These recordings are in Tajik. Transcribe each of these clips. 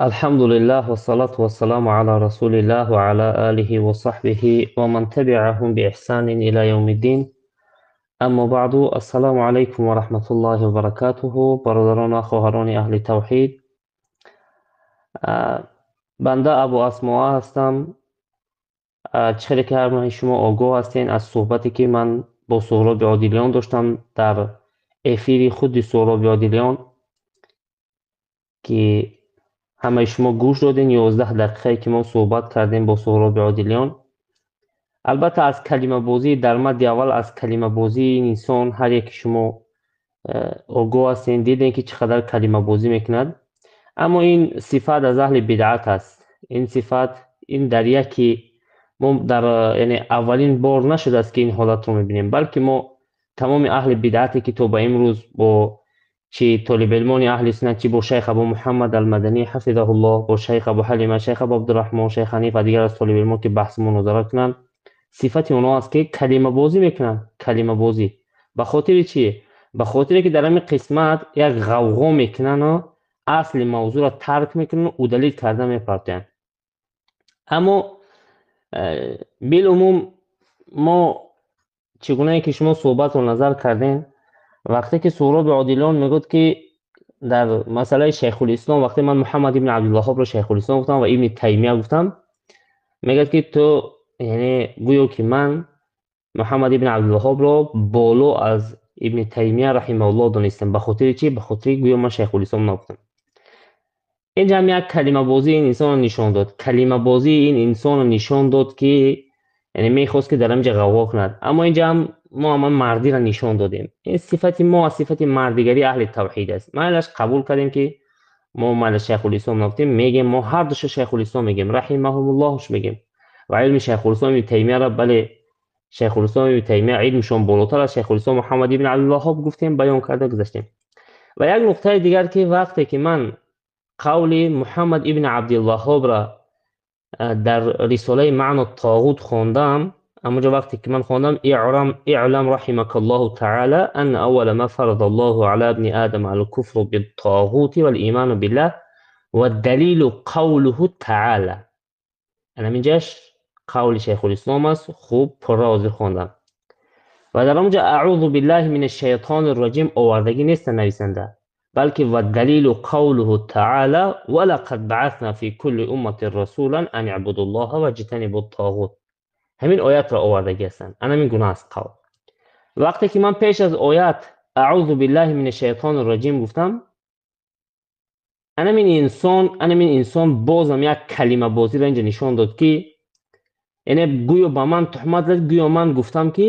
Алҳамдулиллаҳ вассалату вассаламу ала расулиллаҳ ва ала алиҳи ва саҳбиҳи ва ман табиаҳум бииҳсанин ила явмиддин. Аммо баъду, ассалому алайкум ва раҳматуллоҳи ва баракатуҳу. Бародарон ва хоҳарони аҳли тавҳид, банда Абу Асмоа ҳастам. Чӣ хеле ки ҳамаи шумо огоҳ ҳастен аз суҳбате ки ман бо Суҳроби Одилиён доштам дар эфири худи Суҳроби Одилиён, ки ҳамаи шумо гӯш додем, 11 дақиқае ки мо суҳбат кардем бо Суҳроби Одилиён. Албатта, аз калимабозӣ дар мадди аввал, аз калимабозии ин инсон ҳар яке шумо огоҳ ҳастем, дидем ки чӣ қадар калимабозӣ мекунад. Аммо ин сифат аз аҳли бидъат аст. Ин сифат ин дар яке мо дар, яъне аввалин бор нашудааст ки ин ҳолатро мебинем, балки мо тамоми аҳли бидъате ки то ба имрӯз бо чи толибилмони аҳли суннат, чи бо шайх Абу Муҳаммад Алмаданӣ ҳафизаҳуллоҳ, бо шайх Абу Ҳалима, шайх Абу Абдурраҳмон, шайх Ҳаниф ва дигар аз толибилмон ки баҳс мунозара кунанд, сифати онҳо аст ки калимабозӣ мекунанд. Калимабозӣ ба хотири чи? Ба хотире ки дар ҳамин қисмат як ғавғо мекунанду асли мавзӯъро тарк мекунанд, удалить карда мепартоянд. Аммо билумум мо чӣ гунае ки шумо суҳбатро назар кардем, вақте ки Суҳроби Одилиён мегӯяд ки дар масъалаи Шайхулислом, вақте ман Муҳаммад ибни Абдулваҳҳобро Шайхулислом гуфтам ва Ибни Таймия гуфтам, мегӯяд ки ту, яъне гӯё ки ман Муҳаммад ибни Абдулваҳҳобро боло аз Ибни Таймия раҳимауллоҳ донистам. Ба хотири чӣ? Ба хотири гӯё ман Шайхулислом нагуфтам. Инҷа ҳам як калимабозии ин инсонро нишон дод. Калимабозии ин инсонро нишон дод ки яъне мехост ки дар ҳаминҷа ғавғо кунад. Аммо инҷа ҳам мо ҳамон мардиро нишон додем. Ин сифати мо аз сифати мардигарии аҳли тавҳид аст. Майлаш қабул кардем ки мо майла Шайхулислом нагуфтем, мегем мо ҳар душа Шайхулислом мегем, раҳимаҳумуллоҳш мегем. Ва илми Шайхулислом ибни Таймияро, бале, Шайхулислом ибни Таймия илмшон болотар аз Шайхулислом Муҳаммад ибни Абдулваҳҳоб гуфтем, баён карда гузаштем. Ва як нуқтаи дигар ки вақте ки ман қавли Муҳаммад ибни Абдулваҳҳобро дар рисолаи Маъну Тоғут хондам, ҳамонҷо вақте ки ман хондам, иълам раҳимакаллоҳу таъала анна аввала ма фарадаллоҳу ала ибни одама ал-куфру биттоғути вал-иману биллаҳ ва далилу қавлуҳу таъала. Ана ҳаминҷаш қавли Шайхулислом аст, хуб пурра ҳозир хондам. Ва дар ҳамонҷо аъузу биллаҳи мин ашшайтони рраҷим овардагӣ нест нависанда, балки ва далилу қавлуҳу таъала ва лақад баъасна фи кулли умматин расулан ан ибудуллоҳа ваҷтанибу ттоғут. Ҳамин оятро овардагӣ ҳастанд. Ана ҳамин гуна аст қавл. Вақте ки ман пеш аз оят аъузу биллаҳи мин ашшайтони рраҷим гуфтам, анамин инсон бозам як калимабозиро инҷа нишон дод ки яъне гӯё ба ман туҳмат зад, гӯё ман гуфтам ки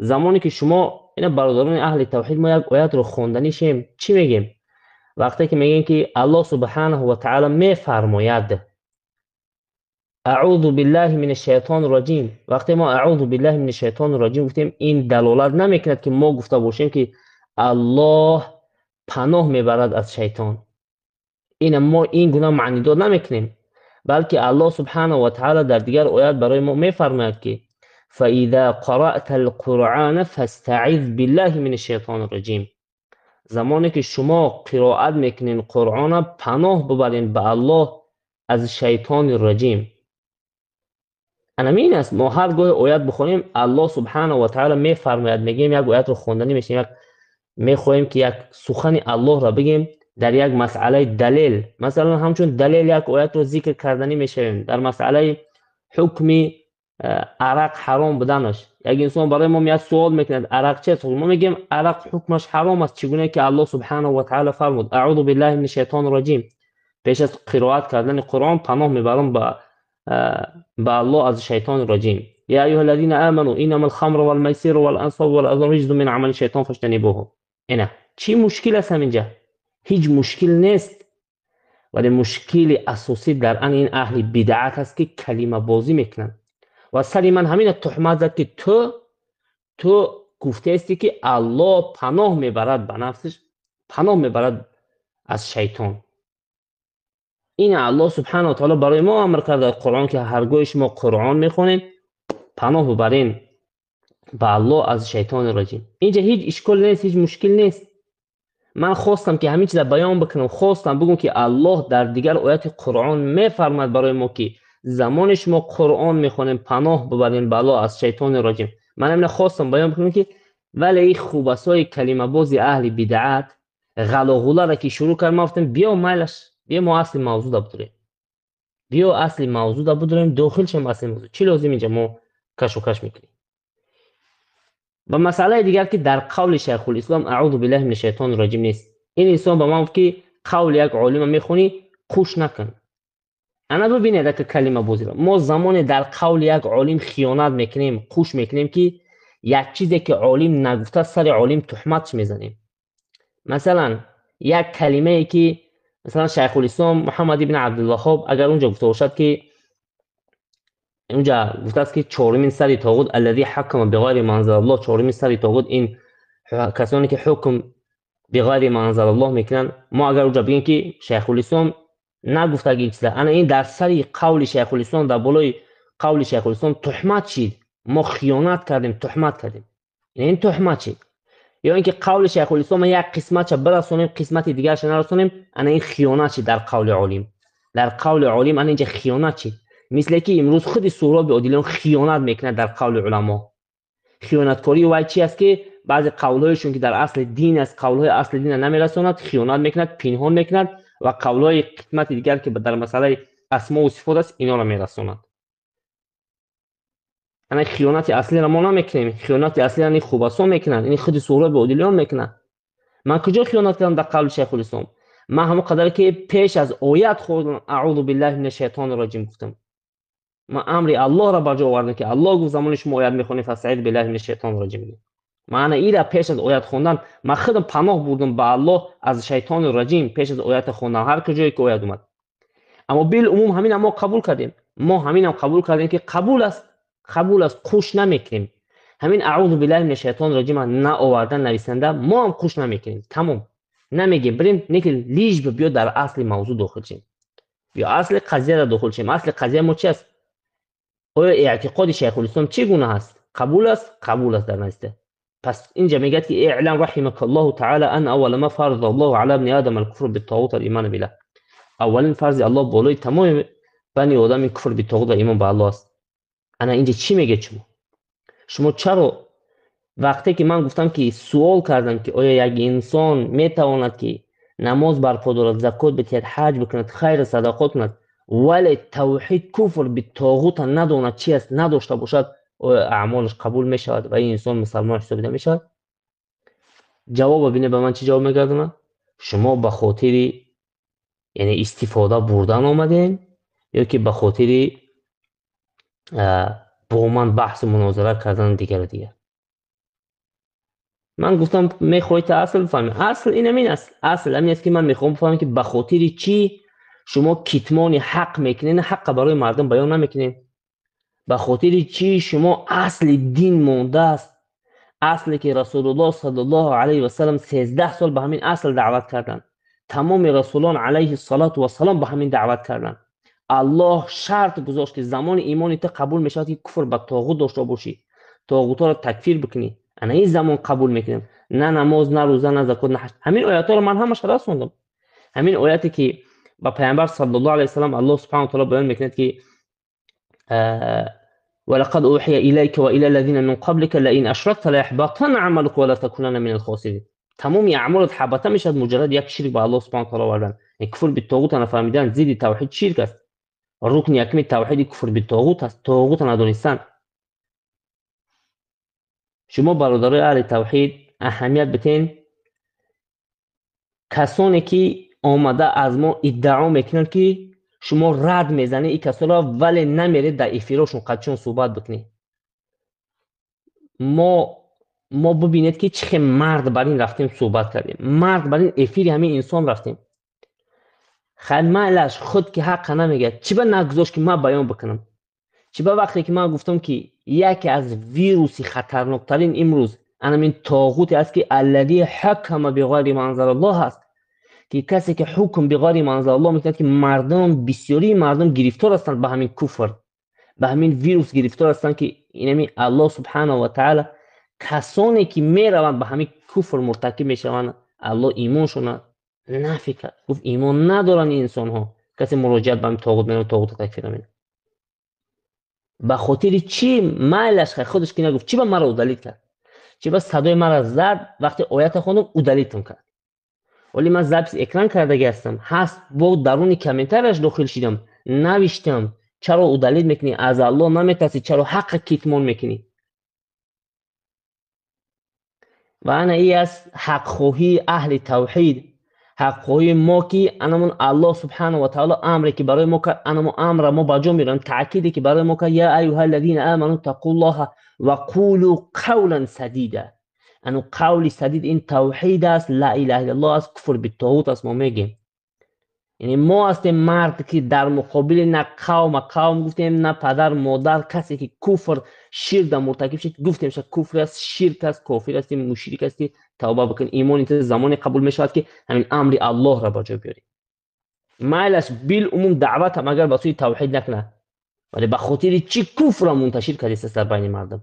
замоне ки шумо ина бародарони аҳли тавҳид мо як оятро хонданӣ шем, чӣ мегем? Вақте ки мегем ки Аллоҳ субҳанаҳу ва таъала мефармояд аъузу биллаҳи мин ашшайтони рраҷим, вақте мо аъузу биллаҳи мин ашшайтони рраҷим гуфтем, ин далолат намекунад ки мо гуфта бошем ки Аллоҳ паноҳ мебарад аз шайтон. Ина мо ин гуна маънидод намекунем, балки Аллоҳ субҳанаҳу ва таъала дар дигар оят барои мо мефармояд ки фаиза қараъта алқуръана фастаъиз биллаҳи мин ашшайтони рраҷим. Замоне ки шумо қироат мекунед Қуръона, паноҳ бибаред ба Аллоҳ аз шайтони раҷим. Анамин аст. Мо ҳар гоҳе оят бихонем, Аллоҳ субҳанаҳу ва таъала мефармояд мегӯем, як оятро хонданӣ мешавем, як мехоҳем ки як сухани Аллоҳро бигем дар як масъалаи далел, масалан ҳамчун далел як оятро зикр карданӣ мешавем дар масъалаи ҳукми арақ ҳаром буданаш. Як инсон барои мо меяд, суол мекунад: арақ чист? Мо мегӯем, арақ ҳукмаш ҳаром аст, чӣ гуна ки Аллоҳ субҳанаҳу ва таъала фармуд, аъузу биллаҳи мин шайтони раҷим. Пеш аз қироат кардани Қуръон паноҳ мебарам ба Аллоҳ аз шайтони раҷим. Я айюҳа аллазина аману иннама алхамру валмайсиру валансобу валазламу риҷзун мин амали шайтон фаҷтанибуҳу. Ина чӣ мушкил аст ҳаминҷа? Ҳеҷ мушкил нест, вале мушкили асосӣ дар ан ин аҳли бидъат аст ки калимабозӣ мекунанд ва сари ман ҳамина туҳмат зад ки ту гуфтаисти ки Аллоҳ паноҳ мебарад ба нафсиш, паноҳ мебарад аз шайтон. Ин Аллоҳ субҳанаҳу ва таъала барои мо амр кард дар Қуръон ки ҳаргоҳе шумо Қуръон мехонед, паноҳ бибарен ба Аллоҳ аз шайтони раҷим. Инҷа ҳеҷ ишкол нест, ҳеҷ мушкил нест. Ман хостам ки ҳамин чиза баён бикунам, хостам бигӯм ки Аллоҳ дар дигар ояти Қуръон мефармад барои мо ки замоне шумо Қуръон мехонем, паноҳ бибарем ба Аллоҳ аз шайтони раҷим. Ман ҳамина хостам баён бикунам ки вале ин хубасҳои калимабози аҳли бидъат ғалоғуларо ки шурӯъ кард, ман гуфтам биё майлаш, биё мо асли мавзӯъда бидурем, биё асли мавзӯъда бидурем, дохил шем асли мавзӯъ. Чӣ лозим инҷа мо кашокаш мекунем? Ва масъалаи дигар ки дар қавли Шайхулислом аъузу биллаҳи мина шайтони раҷим нест. Ин инсон ба ман гуфт ки қавли як олима мехонӣ, қуш накун. Ана бибинед ака калимабозиро. Мо замоне дар қавли як олим хиёнат мекунем, қуш мекунем ки як чизе ки олим нагуфта сари олим туҳматш мезанем. Масалан, як калимае ки масалан Шайхулислом Муҳаммад ибн Абдулваҳҳоб агар унҷо гуфта бошад ки унҷа гуфтааст ки чорумин сари тоғут аллази ҳакама биғайри ма анзалаллоҳ, чорумин сари тоғут ин касоне ки ҳукм биғайри ма анзалаллоҳ мекунанд. Мо агар унҷа бигем ки Шайхулислом нагуфтаги ин чиза, ана ин дар сари қавли Шайхулислом, дар болои қавли Шайхулислом туҳмат шид. Мо хиёнат кардем, туҳмат кардем. Ин туҳмат шид. Ё ин ки қавли Шайхулислом як қисматша бирасонем, қисмати дигарша нарасонем, ана ин хиёнат шид дар қавли олим. Дар қавли олим ана инҷа хиёнат шид. Мисле ки имрӯз худи Суҳроби Одилиён хиёнат мекунад дар қавли уламо. Хиёнаткории вай чи аст ки баъзе қавлҳоешон ки дар асли дин аст, қавлҳои асли динро намерасонад, хиёнат мекунад, пинҳон мекунад ва қавлҳои қисмати дигар ки дар масъалаи асмову сифот аст, инҳоро мерасонад. Ана хиёнати аслиро мо намекунем. Хиёнати аслиро ин хубасон мекунанд, ин худи Суҳроби Одилиён мекунанд. Ман куҷо хиёнат кардам дар қавли Шайхулислом? Ман ҳамон қадаре ки пеш аз оят хондам аъузу биллаҳи мина шайтони раҷим гуфтам. Ман амри Аллоҳро ба ҷо овардам ки Аллоҳ гуфт замони шумо оят мехонед фастаиз биллаҳи мина шайтони раҷим. Ман ана ира пеш аз оят хондан ман худам паноҳ бурдам ба Аллоҳ аз шайтони раҷим пеш аз оята хондан, ҳар куҷое ки оят омад. Аммо билумум ҳамина мо қабул кардем. Мо ҳаминам қабул кардем ки қабул аст, қабул аст, қуш намекунем. Ҳамин аъузу биллаҳи мина шайтони раҷим наовардан нависанда мо ҳам қуш намекунем. Тамом. Намегем, бирем, не ки лиш биё дар асли мавзӯъ дохил шем. Биё асли қазияро дохил шем. Асли қазия мо чи аст? Оё эътиқоди Шайхулислом чӣ гуна аст? Қабул аст? Қабул аст дар назди. Пас инҷа мегӯяд ки иълам раҳимакаллоҳу таъала ан аввала ма фарза Аллоҳу ала ибни одам ал-куфру бит-тоғут вал-имону биллаҳ. Аввалин фарзи Аллоҳ болои тамоми бани одам ин куфр бит-тоғут ва имон ба Аллоҳ аст. Ана инҷа чӣ мегӯяд шумо? Шумо чаро вақте ки ман гуфтам ки суол кардам ки оё як инсон метавонад ки намоз барпо дорад, закот бидиҳад, ҳаҷ бикунад, хайр садақот кунад, вале тавҳид куфр битоғута надонад чи аст, надошта бошад, оё аъмолаш қабул мешавад ва ин инсон мусалмон ҳисобида мешавад? Ҷавоба бинед ба ман чӣ ҷавоб мегардонад? Шумо ба хотири яъне истифода бурдан омадем ё ки ба хотири бо ман баҳсу мунозира кардан дигару дигар? Ман гуфтам мехоҳед та асл бифаҳмед. Асл ин ҳамин аст. Асл ҳамин аст ки ман мехоҳам бифаҳмам ки ба хотири чӣ шумо китмони ҳақ мекунед, ҳаққа барои мардум баён намекунед. Ба хотири чӣ шумо асли дин мондааст, асле ки Расулуллоҳ саллаллоҳу алайҳи васаллам 13 сол ба ҳамин асл даъват карданд. Тамоми расулон алайҳи салоту вассалом ба ҳамин даъват карданд. Аллоҳ шарт гузошт ки замони имони ту қабул мешавад ки куфр ба тоғут дошта бошӣ, тоғутҳоро такфир бикунӣ. Ана ин замон қабул мекунем. На намоз, на рӯза, на закот, на ҳаҷ. Ҳамин оятҳоро ман ҳамаша расондам. Ҳамин ояте ки ба Паёмбар саллаллоҳу алайҳи васаллам Аллоҳ субҳанаҳу ва таъоло баён мекунад ки ولقد أوحي إليك وإلى الذين من قبلك لئن أشركت ليحبطن عملك ولا تكونن من الخاسرين. тамоми аъмолат ҳабата мешавад муҷаррад як ширк ба Аллоҳ субҳанаҳу ва таъоло овардан. Куфр битоғута нафаҳмидан зидди тавҳид ширк аст. Рукни якми тавҳиди куфр битоғут аст, тоғута надонистан. Шумо бародарои аҳли тавҳид аҳамият битен, касоне ки омада аз мо иддао мекунанд ки шумо рад мезанед ин касоро, вале намеред дар эфирошон қадчон суҳбат бикунед. Мо бибинед ки чӣ хел мард бар ин рафтем суҳбат кардем, мард бар ин эфири ҳамин инсон рафтем. Хайр, майлаш худ ки ҳаққа намегӯяд, чӣ ба нагузошт ки ман баён бикунам? Чӣ ба вақте ки ман гуфтам ки яке аз вируси хатарноктарин имрӯз анамин тоғуте аст ки аллази ҳакама биғайри ма анзалаллоҳ аст, ки касе ки ҳукм биғайри ма анзалаллоҳ мекунад, ки мардум, бисёрии мардум гирифтор ҳастанд ба ҳамин куфр, ба ҳамин вирус гирифтор ҳастанд, ки инами Аллоҳ субҳанаҳу ва таъала касоне ки мераванд ба ҳамин куфр муртакиб мешаванд. Аллоҳ имоншона нафи кард, гуфт имон надоранд ин инсонҳо. Касе муроҷиат ба тоғут менамояд, тоғутро такфир намекунад. Ба хотири чӣ майлаш худаш ки нагуфт, чӣ ба маро удалить кард, чӣ ба садои маро зад вақте оята хондам, удалить-ам кард. Вале ман запись экран кардаги ҳастам, ҳаст, бо даруни комментарияш дохил шидам, навиштам чаро удалить мекунӣ, аз Аллоҳ наметарсӣ, чаро ҳаққа китмон мекунӣ? Ва ана и аст ҳақхоҳии аҳли тавҳид, ҳақхоҳии мо ки анамон Аллоҳ субҳанаҳу ва таъоло амре ки барои мо кард, анамо амра мо ба ҷо меорем, таъкиде ки барои мо кард, я аюҳа аллазина аману тақуллоҳа ва қулу қавлан садида. Ану қавли садид ин тавҳид аст, ла илаҳа иллаллоҳ аст, куфр биттоғут аст. Мо мегем, яъне мо ҳастем мард ки дар муқобили на қавма қавм гуфтем, на падар модар, касе ки куфр ширк дар муртакиб шуд гуфтем ша куфр аст, ширк аст, кофир ҳастӣ, мушрик ҳастӣ, тавба бикун. Имони ту замоне қабул мешавад ки ҳамин амри Аллоҳро ба ҷо биёрӣ. Майлаш билумум даъватам агар ба сӯи тавҳид накунад, вале ба хотири чӣ куфрро мунташир кардааст дар байни мардум?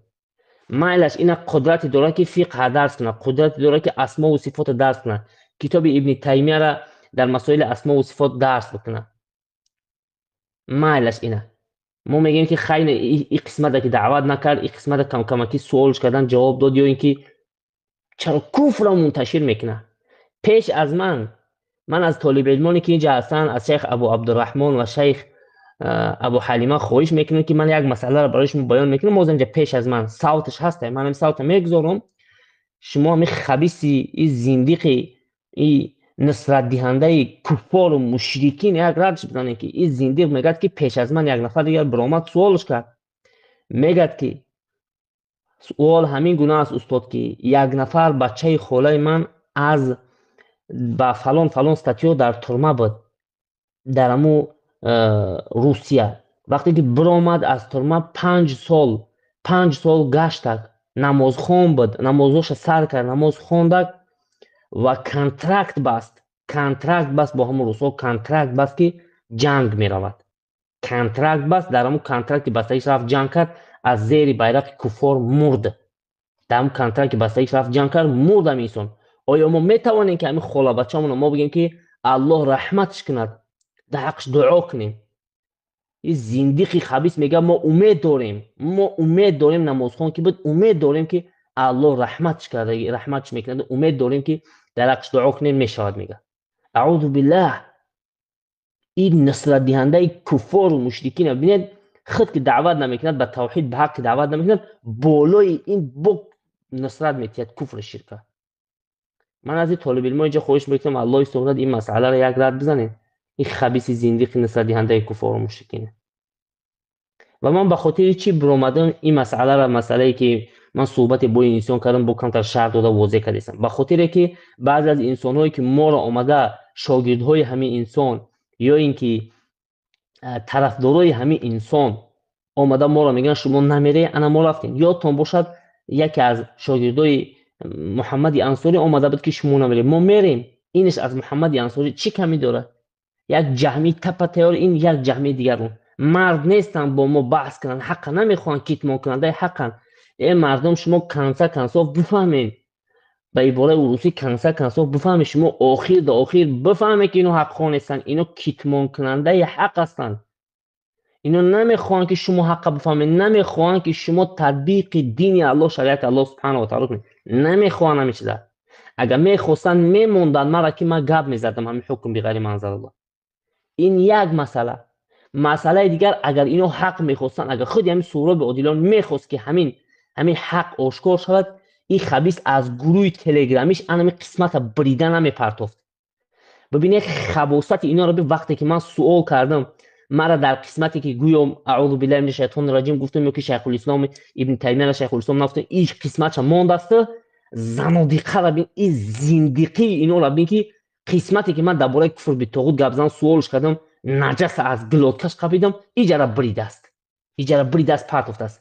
Майлаш ина қудрате дорад ки фиқҳ дарс кунад, қудрате дорад ки асмову сифотро дарс кунад, китоби Ибни Таймияро дар масоили асмову сифот дарс бикунад. Майлаш ина. Мо мегӯем ки хайр, и қисмата ки даъват накард, и қисмата камкамакӣ суолш кардан ҷавоб дод, ё ин ки чаро куфрро мунташир мекунад? Пеш аз ман аз толибилмоне ки инҷа ҳастанд, аз шайх Абу Абдурраҳмон ва шайх Абу Ҳалима хоҳиш мекунам ки ман як масъаларо барои шумо баён мекунам. Боз инҷа пеш аз ман савташ ҳаст, ман ҳамин савта мегузорам. Шумо ҳамин хабиси, и зиндиқи, и нусратдиҳандаи куффору мушрикин як радш бизанед ки ин зиндиқ мегӯяд ки пеш аз ман як нафар дигар биромад суолш кард. Мегӯяд ки суол ҳамин гуна аст устод, ки як нафар бачаи холаи ман аз ба фалон фалон статьё дар турма буд дар ҳаму Русия. Вақте ки биромад аз турма 5 сол гаштак, намозхон буд, намозоша сар кард, намоз хондак ва контракт баст, контракт баст бо ҳамун русҳо, контракт баст ки ҷанг меравад, контракт баст, дар ҳамун контракти бастагиш рафт ҷанг кард, аз зери байрақи куффор мурд. Дар ҳамун контракти бастагиш рафт ҷанг кард, мурд ҳамин инсон. Оё мо метавонем ки ҳамин холабачамонро мо бигем ки Аллоҳ раҳматш кунад, дар ҳаққш дуо кунем? Ин зиндиқи хабис мегӯяд мо умед дорем, мо умед дорем, намозхон ки буд, умед дорем ки Аллоҳ раҳматш карда, раҳматш мекунад, умед дорем ки дар ҳаққш дуо кунем мешавад, мегӯяд. Аъузу биллаҳ. Ин нусратдиҳандаи куффору мушрикин бинед, худ ки даъват намекунад ба тавҳид, ба ҳақ ки даъват намекунад, болои ин бо нусрат метиҳад куфру ширка. Ман аз ин толибилмо инҷа хоҳиш мекунам, Аллоҳ истонад ин масъаларо як рад бизанед. Ин хабиси зиндиқи нусратдиҳандаи куффору мушрикин. Ва ман ба хотири чӣ биромадам ин масъаларо, масъалае ки ман суҳбате бо ин инсон кардам, бо камтар шарҳ дода возеҳ кардастам, ба хотире ки баъзе аз инсонҳое ки моро омада шогирдҳои ҳамин инсон ё ин ки тарафдорои ҳамин инсон омада моро мегӯянд шумо намеред, ана мо рафтем. Ёдтон бошад, яке аз шогирдои Муҳаммади Ансорӣ омада буд ки шумо намеред, мо мерем. Инаш аз Муҳаммади Ансорӣ чӣ камӣ дорад? Як ҷаҳмии тапа тайёр, ин як ҷаҳмии дигарон. Мард нестанд бо мо баҳс кунанд, ҳаққа намехоҳанд, китмонкунандаи ҳаққанд. Э мардум, шумо конца концов бифаҳмед, ба ибораи урусӣ конца концов бифаҳмед, шумо охир да охир бифаҳмед ки ино ҳаққо нестанд, ино китмонкунандаи ҳақ ҳастанд. Ино намехоҳанд ки шумо ҳаққа бифаҳмед, намехоҳанд ки шумо татбиқи дини Аллоҳ, шариати Аллоҳ субҳанаҳу ва таъоло кунед, намехоҳанд ҳамин чиза. Агар мехостанд мемонданд мара ки ман гап мезадам ҳамин ҳукм биғайри манзалаллоҳ. Ин як масъала. Масъалаи дигар, агар ино ҳақ мехостанд, агар худи ҳамин Суҳроби Одилон мехост ки ҳамин ҳақ ошкор шавад, ин хабис аз гурӯҳи телеграмиш ҳамин қисмата брида намепартофт. Бибинед хабосати иноро. Вақте ки ман суол кардам, мара дар қисмате ки гӯё аъузу биллаҳи мина шайтони раҷим гуфтам ё ки Шайхулислом Ибни Таймияро Шайхулислом нагуфтам, ин қисматша мондааст. Занодиқаро бин, ин зиндиқии инора бин ки қисмате ки ман дар бораи куфр битоғут гап зан суолш кардам, наҷаса аз глоткаш қапидам, иҷара бридааст, иҷара бридааст, партофтааст.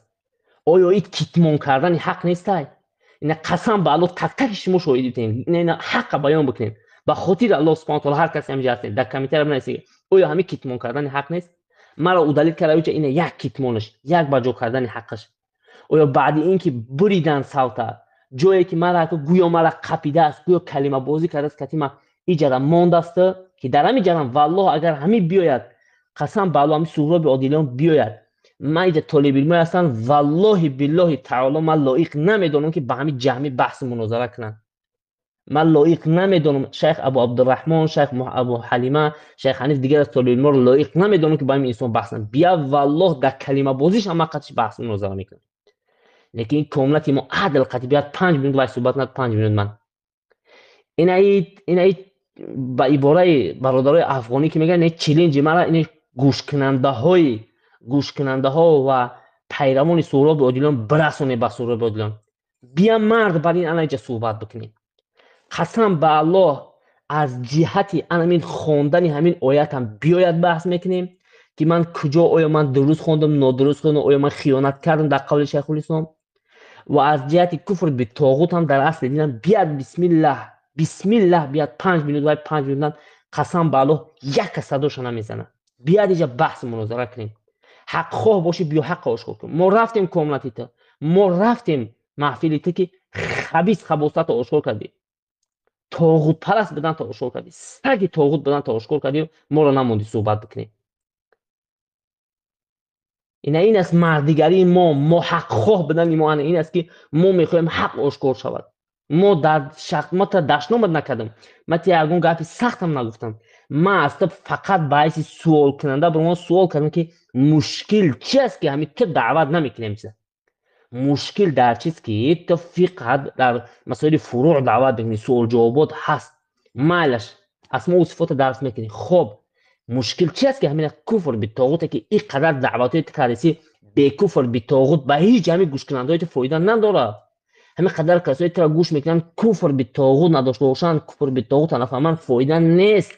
Оё ин китмон кардани ҳақ нестай? Ина қасам ба Аллоҳ, так-таки шумо шоҳид битем, ина ҳаққа баён бикунем. Ба хотири Аллоҳ субҳанаҳу ва таъоло ҳар касе ҳаминҷа ҳастед, дар комментария бинависед, оё ҳамин китмон кардани ҳақ нест? Маро удалить карда ӯҷа, ина як китмонаш, як ба ҷо кардани ҳаққаш. Оё баъди ин ки буридан савта, Ҷое ки мара гӯё мара қапидааст, гӯё калимабозӣ кардааст, кати ма иҷара мондааст, ки дар ҳамин ҷарам валлоҳ агар ҳамин биёяд, қасам ба Аллоҳ, ҳамин Суҳроби Одилиён биёяд, ман иҷа толибилмое ҳастам, валлоҳи биллоҳи таоло ман лоиқ намедонам, ки ба ҳамин ҷаҳмӣ баҳсу мунозара кунанд. Ман лоиқ намедонам шайх Абу Абдурраҳмон, шайх Абу Ҳалима, шайх Ҳаниф, дигар аз толибилморо лоиқ намедонам, ки ба ҳамин инсон баҳс кунанд. Бия, валлоҳ, дар калимабозиш ҳам ман қатиш баҳс мунозара мекунам. Лекин ин комлати мо адл қати биёяд, 5 минут вай суҳбат кунад, 5 минут ман. Инаи ба ибораи бародарои афғонӣ, ки мегӯянд, челленҷи мара ин гӯшкунандаҳо ва пайравони Суҳроби Одилон бирасонед ба Суҳроби Одилон. Бия, мард, бар ин ана иҷа суҳбат бикунем. Қасам ба Аллоҳ, аз ҷиҳати анамин хондани ҳамин оятам биёяд, баҳс мекунем, ки ман куҷо, оё ман дуруст хондам, нодуруст хондам, оё ман хиёнат кардам дар қавли Шайхулислом, ва аз ҷиҳати куфр битоғут ҳам дар асли динам биёд. Бисмиллаҳ, бисмиллаҳ, биёд, 5 минут вай, 5 минут ман. Қасам ба Аллоҳ, яка садоша намезанам. Биёд, иҷа баҳсу мунозара кунем. Ҳақхоҳ бошӣ, биё, ҳаққа ошкор кун. Мо рафтем комнати ту, мо рафтем маҳфили ту, ки хабис хабосатро ошкор кардӣ, тоғутпараст буданто ошкор кардӣ, саги тоғут буданто ошкор кардӣ, моро намондӣ суҳбат бикунем. Ина ин аст мардигарии мо. Мо ҳақхоҳ будани мо ана ин аст, ки мо мехоҳем ҳақ ошкор шавад. Мо дар ма та дашномат накардам, ма ти ягон гапи сахтам нагуфтам. Ман аз ту фақат ба ҳайси суолкунанда бар мо суол кардам, ки мушкил чи аст, ки ҳамин ту даъват намекунем чиза. Мушкил дар чист, ки ту фиқҳ дар масоили фуруъ даъват мекунӣ, суолҷавобот ҳаст, майлаш, асмову сифота дарс мекунӣ. Хоб, мушкил чи аст, ки ҳамин куфр битоғуте, ки ин қадар даъватҳои ту кардеси, бекуфр битоғут ба ҳеҷ ҳамин гӯшкунандаҳои ту фоида надорад. Ҳамин қадар касое туро гӯш мекунанд, куфр битоғут надошта бошанд, куфр битоғута нафаҳманд, фоида нест.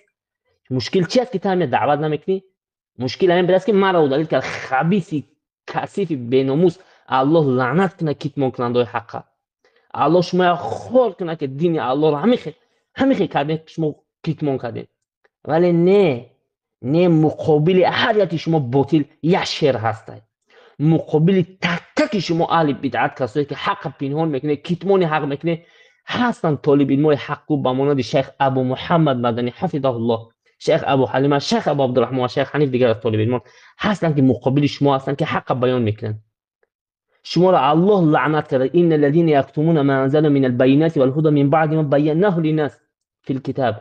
Мушкил чи аст, ки ту ҳамин даъват намекунӣ? Мушкил ҳамин будаст, ки маро удалить кард, хабиси касифи беномус. Аллоҳ лаънат кунад китмонкунандаҳои ҳаққа. Аллоҳ шумоя хор кунад, ки дини Аллоҳро ҳамин хел кардем, шумо китмон кардем. Вале не, не, муқобили ҳар яки шумо ботил як шер ҳастай. Муқобили так таки шумо аҳли бидъат, касое ки ҳаққа пинҳон мекунед, китмони ҳақ мекунед, ҳастанд толибилмои ҳаққу ба монанди шайх Абу Муҳаммад Маданӣ ҳафизаҳуллоҳ, шайх Абу Ҳалима, шайх Абу Абдураҳмон ва шайх Ҳаниф, дигар аз толибилмон ҳастанд, ки муқобили шумо ҳастанд, ки ҳаққа баён мекунанд. Шуморо Аллоҳ лаънат карда. إن الذين يكتمون ما أنزلنا من البينات والهدى من بعد ما بيناه للناس في الكتاب.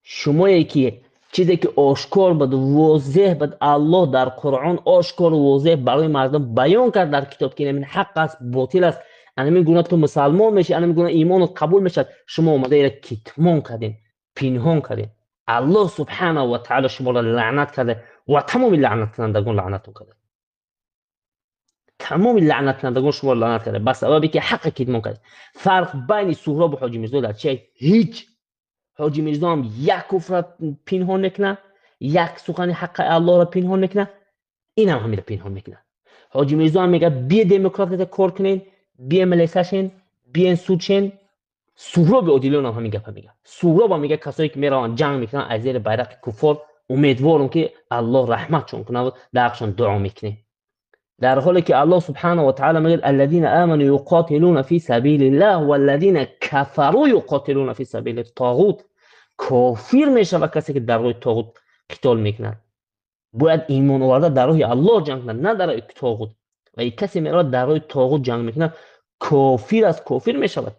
Шумое ки чизе ки ошкор буд, возеҳ буд, Аллоҳ дар Қуръон ошкору возеҳ барои мардум баён кард дар китоб, ки ин ҳақ аст, ботил аст, анамин гуна ту мусалмон мешӣ, анамин гуна имонат қабул мешавад, шумо омада ира китмон кардем, пинҳон кардем. Аллоҳ субҳанаҳу ва таъала шуморо лаънат карда ва тамоми лаънаткунандагон лаънатон карда. Тамоми лаънаткунандагон шуморо лаънат карда, ба сабабе ки ҳаққа китмон кард. Фарқ байни Суҳробу Ҳоҷи Мирзо дар чи? Ҳеҷ. Ҳоҷи Мирзо ҳам як куфра пинҳон мекунад, як сухани ҳаққи Аллоҳро пинҳон мекунад, инам ҳаминро пинҳон мекунад. Ҳоҷи Мирзо ҳам мегӯяд: бие, демократия кор кунен, бие, милисашен, биен, судшен. Суҳроби Одилиён ҳам ҳамин гапа мегӯяд. Суҳроб ҳам мегӯяд: касое ки мераванд, ҷанг мекунанд аз зери байрақи куффор, умедворам, ки Аллоҳ раҳматшон кунад, дар ҳақшон дуо мекунем. Дар ҳоле ки Аллоҳ субҳанаҳу ва таъала мегӯяд: الذين آمنوا يقاتلون في سبيل الله والذين كفروا يقاتلون في سبيل الطاغوت. Кофир мешавад касе ки дар роҳи тоғут қитол мекунад. Бояд имон оварда дар роҳи Аллоҳ ҷанг кунад, на дар роҳи тоғут. Ва касе меравад, дар роҳи тоғут ҷанг мекунад, кофир аст, кофир мешавад.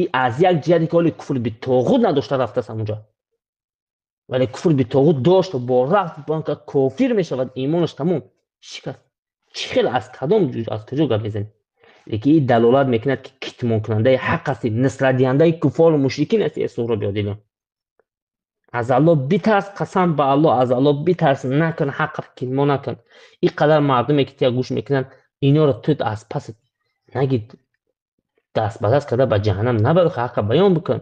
И аз як ҷиҳате ки ҳоли куфр битоғут надошта рафтааст ҳамунҷо, вале куфр битоғут дошт, бо рафт кофир мешавад, имонаш тамом шикаст. Чӣ хел, аз кадом, аз куҷо гап мезанӣ? Лекин ин далолат мекунад, ки китмонкунандаи ҳақ ҳастӣ, нусратдиҳандаи куффору мушрикин ҳастӣ. Суҳроби Одилон, аз Аллоҳ битарс. Қасам ба Аллоҳ, аз Аллоҳ битарс, накун, ҳаққа китмон накун. Ин қадар мардуме ки тия гӯш мекунанд, инёро ту аз паси наги даст ба даст карда ба ҷаҳаннам набар, ҳаққа баён бикун.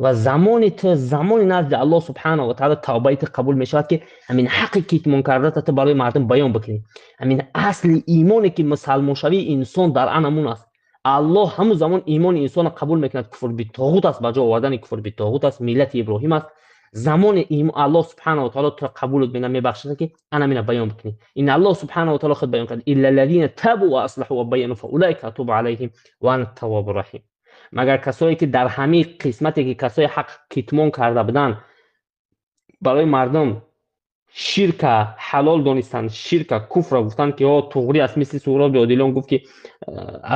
Ва замони ту, замони назди Аллоҳ субҳанаҳу ва таъала тавбаи ту қабул мешавад, ки ҳамин ҳаққи китмон кардата ту барои мардум баён бикунӣ. Ҳамин асли имоне, ки мусалмоншавии инсон дар анамун аст, Аллоҳ ҳамун замон имони инсонро қабул мекунад. Куфр битоғут аст, ба ҷо овардани куфр битоғут аст, миллати Иброҳим аст. Замоне Аллоҳ субҳанаҳу ва таъоло туро қабулут мекунад, мебахшад, ки ана мина баён бикунӣ. Ин Аллоҳ субҳанаҳу ва таъоло худ баён кард: илла аллазина табу ва аслаҳу ва байяну фаулайка атубу алайҳим ва ана таввабур раҳим. Магар касое ки дар ҳамин қисмате ки касои ҳақ китмон карда буданд, барои мардум ширка ҳалол донистанд, ширка куфра гуфтанд, ки о туғри аст, мисли Суҳроби Одилон гуфт, ки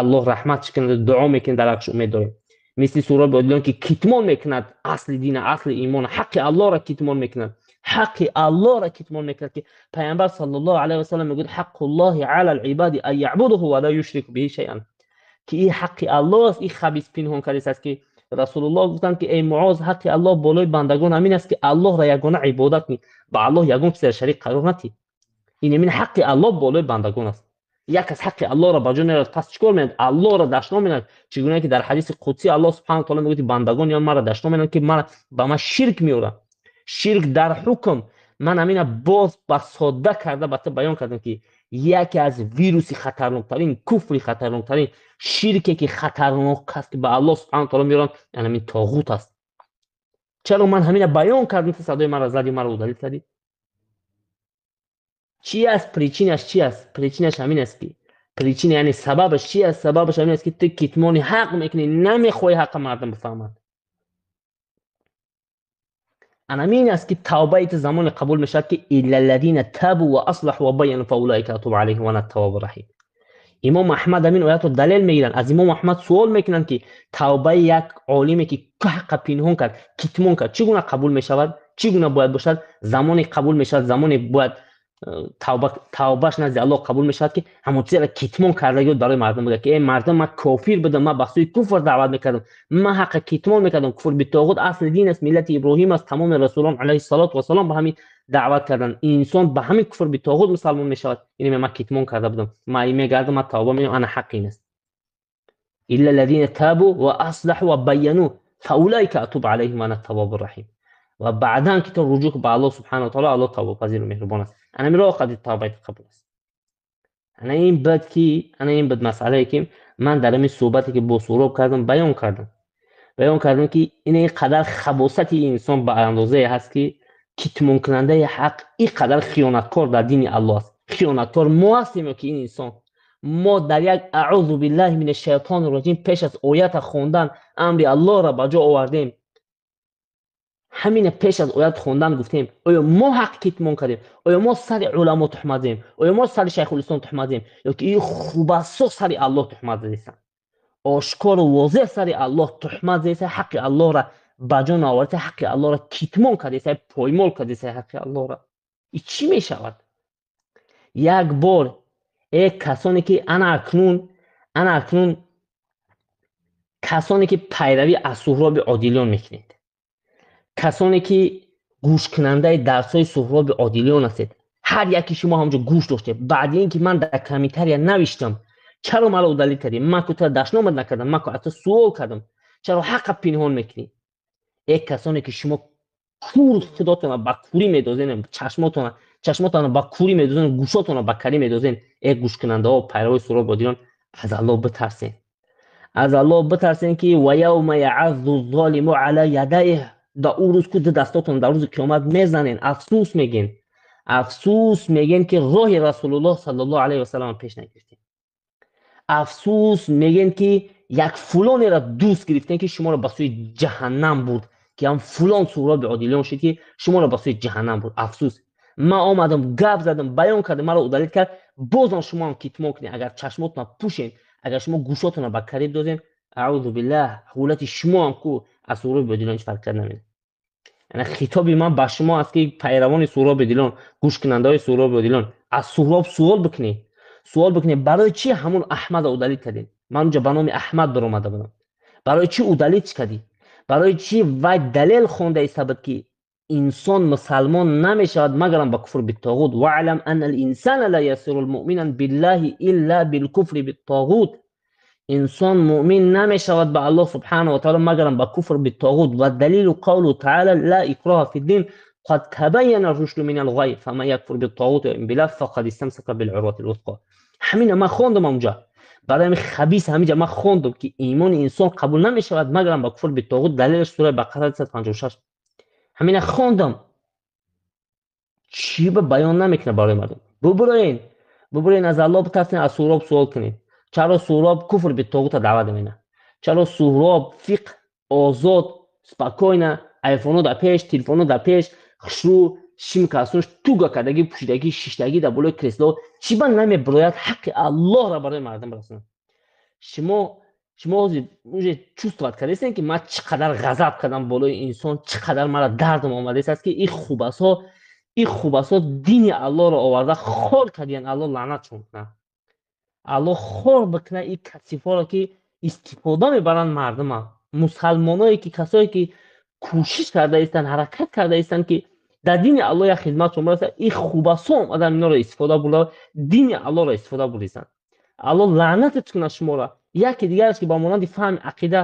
Аллоҳ раҳматш кунад, дуо мекунад, дар ҳаққаш умед дорем. Мисли Суҳроби Одилон, ки китмон мекунад асли дина, асли имона, ҳаққи Аллоҳро китмон мекунад, ҳаққи Аллоҳро китмон мекунад, ки Пайғамбар саллаллоҳу алайҳи васаллам мегӯяд: ҳаққуллоҳи алал ибади ан яъбудуҳу ва ла юшрику биҳи шайъан, ки ин ҳаққи Аллоҳ аст, ин хабис пинҳон кардааст, ки Расулуллоҳ гуфтанд, ки эй Муоз, ҳаққи Аллоҳ болои бандагон ҳамин аст, ки Аллоҳро ягона ибодат кунӣ, ба Аллоҳ ягон чизро шарик қарор надиҳӣ. Ин ҳамин ҳаққи Аллоҳ болои бандагон аст. Як кас ҳаққи Аллоҳро ба ҷо меорад, пас чӣ кор мекунад? Аллоҳро дашном медиҳад. Чӣ гуна ки дар ҳадиси қудсӣ Аллоҳ субҳанаҳу ва таъоло мегӯяд, ки бандагон ё маро дашном медиҳанд, ки мара ба ман ширк меоранд. Ширк дар ҳукм. Ман ҳамина боз ба содда карда ба ту баён кардам, ки яке аз вируси хатарноктарин, куфри хатарноктарин, ширке ки хатарнок аст, ки ба Аллоҳ субҳанаҳу ва таъоло меоранд, ҳамин тоғут аст. Чаро ман ҳамина баён кардам, ту садои маро задӣ, маро удалить кардӣ? Чӣ аст причина ш? Чӣ аст причина ш? Ҳамин аст, ки причина, яъне сабабаш чӣ аст? Сабабаш ҳамин аст, ки ту китмони ҳақ мекунӣ, намехоҳӣ ҳаққа мардум бифаҳманд. Анамин аст, ки тавбаи ту замоне қабул мешавад, ки илла аллазина табу ва аслаҳу ва байяну фаулайка атубу алайҳим ва ана таввабур раҳим. Имом Аҳмад ҳамин оятро далел мегиранд. Аз имом Аҳмад суол мекунанд, ки тавбаи як олиме, ки ҳаққа пинҳон кард, китмон кард, чӣ гуна қабул мешавад, чӣ гуна бояд бошад? Замоне қабул мешавад, замоне бояд тавбаш назди Аллоҳ қабул мешавад, ки ҳамон чизеро китмон кардагиро барои мардум бигӯяд, ки эй мардум, ман кофир будам, ман ба сӯи куфр даъват мекардам, ман ҳаққа китмон мекардам. Куфр битоғут асли дин аст, миллати Иброҳим аст, тамоми расулон алайҳиссалоту вассалом ба ҳамин даъват карданд. Инсон ба ҳамин куфр битоғут мусалмон мешавад. Ин ман китмон карда будам, ман мегардам, ман тавба мекунам, ана ҳақ ин аст. Илла аллазина табу ва аслаҳу ва байяну фаулайка атубу алайҳим ва ана таввабур раҳим. Ва баъдан ки ту руҷӯъ ба Аллоҳ субҳанаҳу ва таъоло, Аллоҳ тавбапазиру меҳрубон аст. Ана ҳамин роҳ қадри тавбаи қабул аст. Ана ин буд ки, ана ин буд масъалае, ки ман дар ҳамин суҳбате, ки бо Суҳроб кардам, баён кардам. Баён кардам, ки ин қадар хабосати инсон ба андозае ҳаст, ки китмонкунандаи ҳақ ин қадар хиёнаткор дар дини Аллоҳ аст. Хиёнаткор мо ҳастем ё ки ин инсон? Мо дар як аъузу биллаҳи мина шайтони раҷим пеш аз оята хондан амри Аллоҳро ба ҷо овардем. Ҳамина пеш аз оят хондан гуфтем, оё мо ҳақ китмон кардем? Оё мо сари уламо туҳмат задем? Оё мо сари Шайхулислом туҳмат задем? Ё ки ин хубасо сари Аллоҳ туҳмат задестанд? Ошкору возеҳ сари Аллоҳ туҳмат задеста, ҳаққи Аллоҳро ба ҷо наоварда, ҳаққи Аллоҳро китмон кардеста, поймол кардеста ҳаққи Аллоҳро. Ин чӣ мешавад? Як бор э касоне ки ана акнун касоне ки пайравӣ аз Суҳроби Одилиён мекунед, касоне ки гӯшкунандаи дарсҳои Суҳроби Одилиён ҳастед, ҳар яки шумо ҳамҷо гӯш доштед. Баъди ин ки ман дар комментария навиштам, чаро маро удалить кардӣ? Ман ку туро дашномат накардам, ман ку аз ту суол кардам, чаро ҳаққа пинҳон мекунӣ? Э касоне ки шумо кур, худотона ба курӣ медозен, чашмотона ба курӣ медозен, гӯшотона ба карӣ медозен, э гӯшкунандаҳо, пайравои Суҳроби Одилиён, аз Аллоҳ битарсен, аз Аллоҳ битарсен, ки ва явма яъаззу золиму ала ядайҳ, да ӯ рӯз ку ду дастотон дар рӯзи қиёмат мезанен, афсӯс мегӯен, афсӯс мегӯен, ки роҳи Расулуллоҳ саллаллоҳу алайҳи васаллам пеш нагирифтем, афсӯс мегӯен, ки як фулонеро дӯст гирифтем, ки шуморо ба сӯи ҷаҳаннам бурд, ки ҳам фулон Суҳроби Одилиён шуд, ки шуморо ба сӯи ҷаҳаннам бурд. Афсӯс, ман омадам, гап задам, баён кардам, маро удалить кард, бозам шумоам китмон кунед. Агар чашмотона пӯшен, агар шумо гӯшотона ба кариб дозен, аъузу биллаҳ, ҳолати шумоам ку аз Суҳроби Одилиён ҳеҷ фарқ намедиҳад. Яъне хитоби ман ба шумо аст, ки пайравони Суҳроби Одилиён, гӯшкунандаҳои Суҳроби Одилиён, аз Суҳроб суол бикунед, суол бикунед, барои чӣ ҳамун Аҳмадро удалить кардем? Ман унҷа ба номи Аҳмад баромада будам. Барои чӣ удалить кардӣ? Барои чӣ? Вай далел хонда иста буд, ки инсон мусалмон намешавад, магарам ба куфр биттоғут. Ваълам анна л-инсана ла ясиру муъминан биллаҳи илла билкуфри биттоғут. Инсон муъмин намешавад ба Аллоҳ субҳанаҳу ва таъола, магарам ба куфр биттоғут. Ва далилу қавлу таъала: ла икроҳа фи ддин, қад табайяна рушду мин ал-ғай, фаман якфур биттоғут ва юъмин биллаҳ фақад истамсака билъурвати л-вусқа. Ҳамина ман хондам онҷа барои ҳамин хабис. Ҳаминҷа ман хондам, ки имони инсон қабул намешавад, магарам ба куфр биттоғут. Далелаш сураи Бақара 156. Ҳамина хондам. Чӣ ба баён намекунад барои мардум? Бубуроен, бубуроен, аз Аллоҳ битарсен, аз Суҳроб суол кунед. Чаро Суҳроб куфр битоғута даъват намекунад? Чаро Суҳроб фиқҳ озод, спокойно, айфоно дар пеш, телефоно дар пеш, хушрӯ, шимкасунш туга кардагӣ, пӯшидагӣ, шиштагӣ дар болои кресло, чӣ ба намебирояд ҳаққи Аллоҳро барои мардум расонад? Шумо уже чувствовать кардастем, ки ман чӣ қадар ғазаб кардам болои инсон, чӣ қадар мара дардам омадааст, ки ин хубасҳо дини Аллоҳро оварда хор кардиян. Аллоҳ лаънатшон кунад, Аллоҳ хор бикунад ин касифҳоро, ки истифода мебаранд мардума, мусалмоное, ки касое ки кӯшиш кардаистанд, ҳаракат кардаистанд, ки дар дини Аллоҳ як хизматшон барасад. Ин хубасҳо омадан, иноро истифода бурда, дини Аллоҳро истифода бурдистанд. Аллоҳ лаънатат кунад шуморо. Яке дигараш, ки ба монанди фаҳми ақида,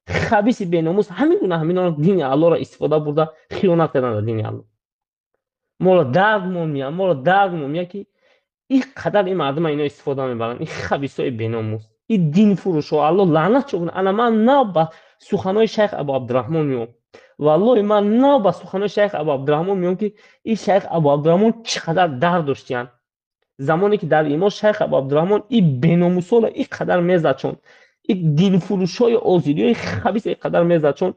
хабиси беномус, ҳамин гуна ҳаминоро дини Аллоҳро истифода бурда, хиёнат кардан дар дини Аллоҳ. Моро дард момия, моро дард момия, ки ин қадар ин мардума ино истифода мебаранд, ин хабисҳои беномус, ин динфурӯшҳо. Аллоҳ лаънатшон кунад. Ана ман нав ба суханои шайх Абу Абдураҳмон меом. Валлоҳи, ман нав ба суханои шайх Абу Абдураҳмон меом, ки ин шайх Абу Абдураҳмон чӣ қадар дард доштиянд. Замоне ки дар имон шайх Абу Абдураҳмон ин беномусҳоро ин қадар мезадшон, ин динфурӯшҳои озириҳои хабис ин қадар мезадшон,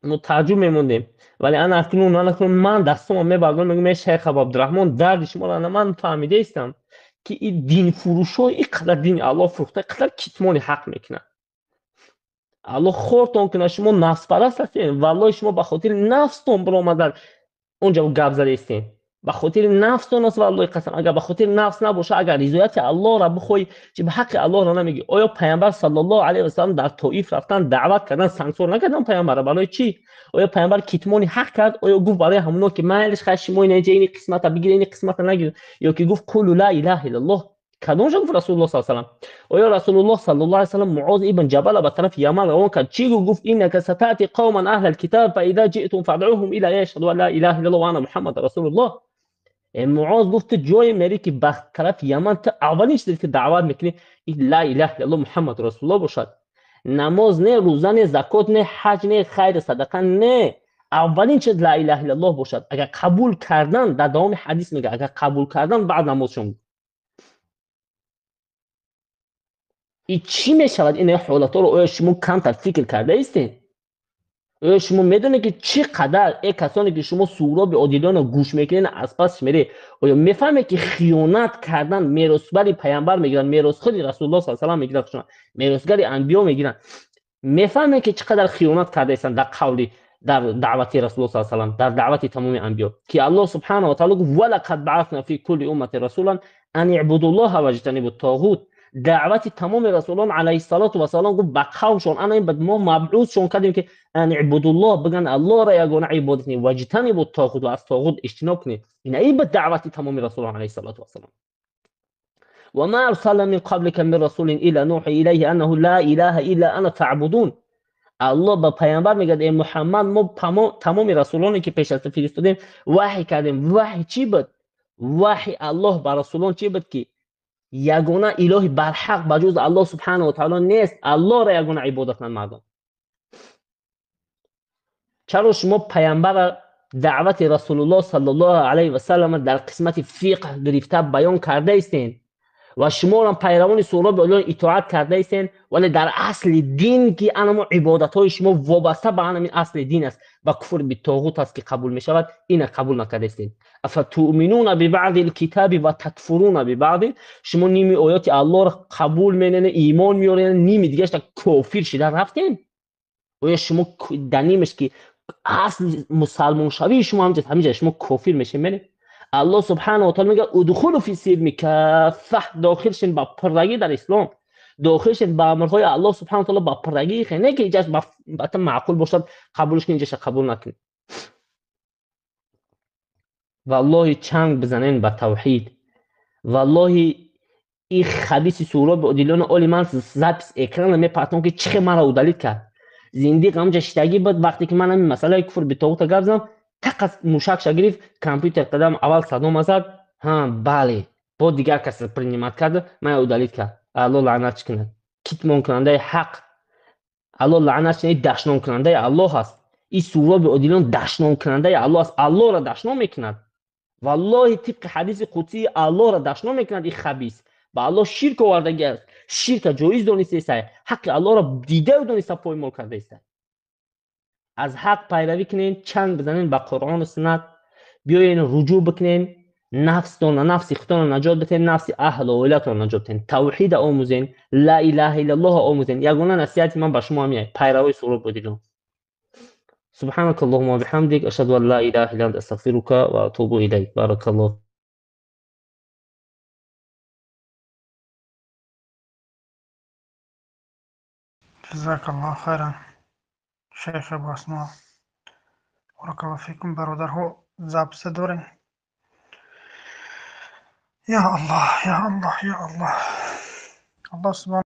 мо тааҷҷуб мемондем. Вале ана акнун ман дастомам мебардорам, мегӯям: эй шайх Абу Абдураҳмон, дарди шуморо ана ман фаҳмидаистам, ки ин динфурӯшҳо ин қадар дини Аллоҳ фурӯхта, ин қадар китмони ҳақ мекунанд. Аллоҳ хортон кунад, шумо нафспараст ҳастед. Валлоҳи, шумо ба хотири нафстон биромадан онҷа гап задаистед, ба хотири нафстон аст. Валлоҳи қасам, агар ба хотири нафс набоша, агар ризояти Аллоҳро бихоҳӣ, чи ба ҳаққи Аллоҳро намегӣ? Оё Паямбар саллаллоҳу алайҳи васаллам дар Тоиф рафтан, даъват кардан, сангсор накардан паямбарро? Барои чӣ? Оё паямбар китмони ҳақ кард? Оё гуфт барои ҳамоно, ки майлиш, хай, шумо инаҷа ини қисмата бигиред, ини қисмата нагиред? Ё ки гуфт: «Қулу ла илаҳа иллаллоҳ»? Кадомша гуфт Расулуллоҳ саллаллоҳу алайҳи васаллам? Оё Расулуллоҳ саллаллоҳу алайҳи васаллам Муоз ибн Ҷабала ба тарафи Яман равон кард, чӣ гуфт? «Иннака сатаъти қавман аҳлал китаб, фаиза ҷиътум фадъуҳум ила яшҳаду ан ла илаҳа иллаллоҳ ва анна Муҳаммадан расулуллоҳ». Муоз гуфт: ту ҷое мерӣ, ки ба тарафи Яман, ту аввалин чизе ки даъват мекунӣ, ин ла илаҳа иллаллоҳ, Муҳаммад расулуллоҳ бошад. Намоз не, рӯза не, закот не, ҳаҷ не, хайру садақа не, аввалин чиз ла илаҳа иллаллоҳ бошад. Агар қабул кардан, дар давоми ҳадис мега, агар қабул кардан, баъд намозшон. И чӣ мешавад ин ҳолатҳоро? Оё шумо камтар фикр кардаистед? Оё шумо медонед, ки чӣ қадар, э касоне ки шумо Суҳроби Одилёнро гӯш мекунед, аз пас мере, оё мефаҳмед, ки хиёнат кардан, меросбари паямбар мегиранд, меросхӯри Расулуллоҳ саллаллоҳу алайҳи васаллам мегиранд, меросгари анбиё мегиранд, мефаҳмед, ки чӣ қадар хиёнат кардаистанд дар қавли, дар даъвати Расулуллоҳ саллаллоҳу алайҳи васаллам, дар даъвати тамоми анбиё, ки Аллоҳ субҳанаҳу ва таъала гуфт: «Валақад баъасна фи кулли умматин расулан ан иъбудуллоҳа ваҷтанибу ттоғут». Даъвати тамоми расулон алайҳиссалоту вассалом, гуфт, ба қавмшон, ана ин мо мабъусшон кардем, ки ан ибудуллоҳ биган, Аллоҳро ягона ибодат кунед, ваҷтанибу ттоғут, ва аз тоғут иҷтиноб кунед. Ина ин ба даъвати тамоми расулон алайҳиссалоту вассалом. Ва ма арсална мин қаблика мин расулин илла нуҳи илайҳи аннаҳу ла илаҳа илла ана фаъбудун. Аллоҳ ба паямбар мегӯяд: эй Муҳаммад, мо тамоми расулоне ки пеш аз ту фиристодем, ваҳй кардем. Ваҳй чӣ буд? Ваҳи Аллоҳ ба расулон чӣ буд? Ки ягона илоҳи барҳақ ба ҷуз Аллоҳ субҳанаҳу ва таъала нест, Аллоҳро ягона ибодат кунанд мардум. Чаро шумо паямбара, даъвати Расулуллоҳ саллаллоҳу алайҳи васаллам дар қисмати фиқҳ гирифта баён кардаистен ва шуморо пайравони Суҳроби Одилон итоат кардаистен, вале дар асли дин, ки анамо ибодатҳои шумо вобаста ба анамин асли дин аст, ба куфр битоғут аст, ки қабул мешавад, ина қабул накардаистен? Афатуъминуна бибаъди лкитаби ва такфуруна бибаъди. Шумо ними оёти Аллоҳро қабул менена, имон меорена, ними дигарашта кофир шида рафтен. Оё шумо дар нимаш, ки асли мусалмоншавии шумо ҳаминҷа, шумо кофир мешед, меред? Аллоҳ субҳанаҳу ва таъала мегӯяд: «Удхулу фи силми каффа», дохил шин ба пуррагӣ дар ислом, дохил шин ба амрҳои Аллоҳ субҳанаҳу ва таъала ба пуррагӣ, не ки инҷаш ба маъқул бошад, қабулш кунед, инҷаша қабул накунед. Валлоҳи, чанг бизанен ба тавҳид. Валлоҳи, ин хабиси Суҳроби Одилёна, оли ман запись экрана мепартом, ки чӣ хел маро удалить кард. Зиндиқ ҳамҷа шиштагӣ буд. Вақте ки ман ҳамин масъалаи куфр битоғута гап задам, тақас мушакша гирифт, компютер қадам аввал садома зад, ҳа, бале, бо дигар кас принимать кард, ман удалить кард. Аллоҳ лаънатш кунад, китмонкунандаи ҳақ. Аллоҳ лаънатш кунад, дашномкунандаи Аллоҳ аст. Ин Суҳроби Одилиён дашномкунандаи Аллоҳ аст, Аллоҳро дашном мекунад. Валлоҳи, тибқи ҳадиси қудсии Аллоҳро дашном мекунад. Ин хабис ба Аллоҳ ширк овардагӣ аст, ширка ҷоиз донистаистай, ҳаққи Аллоҳро дидаю дониста поймол кардаистай. Аз ҳақ пайравӣ кунен, чанг бизанен ба Қуръону суннат, биёен руҷӯъ бикунен, нафстона, нафси худтонро наҷот битен, нафси аҳлу оилатонро наҷот битен, тавҳида омӯзен, ла илаҳа иллаллоҳ омӯзен. Ягона насиҳати ман ба шумо ҳамин: пайравои Суҳроб Одилиён. سبحانك اللهم وبحمدك، أشهد أن لا إله إلا أنت، أستغفرك وأتوب إليك. بارك الله. جزاك الله خيرا шайх Абу Асмо, بارك الله فيكم. Бародарҳо, запись дорем. Я Аллоҳ, я Аллоҳ, я Аллоҳ, Аллоҳ субҳан.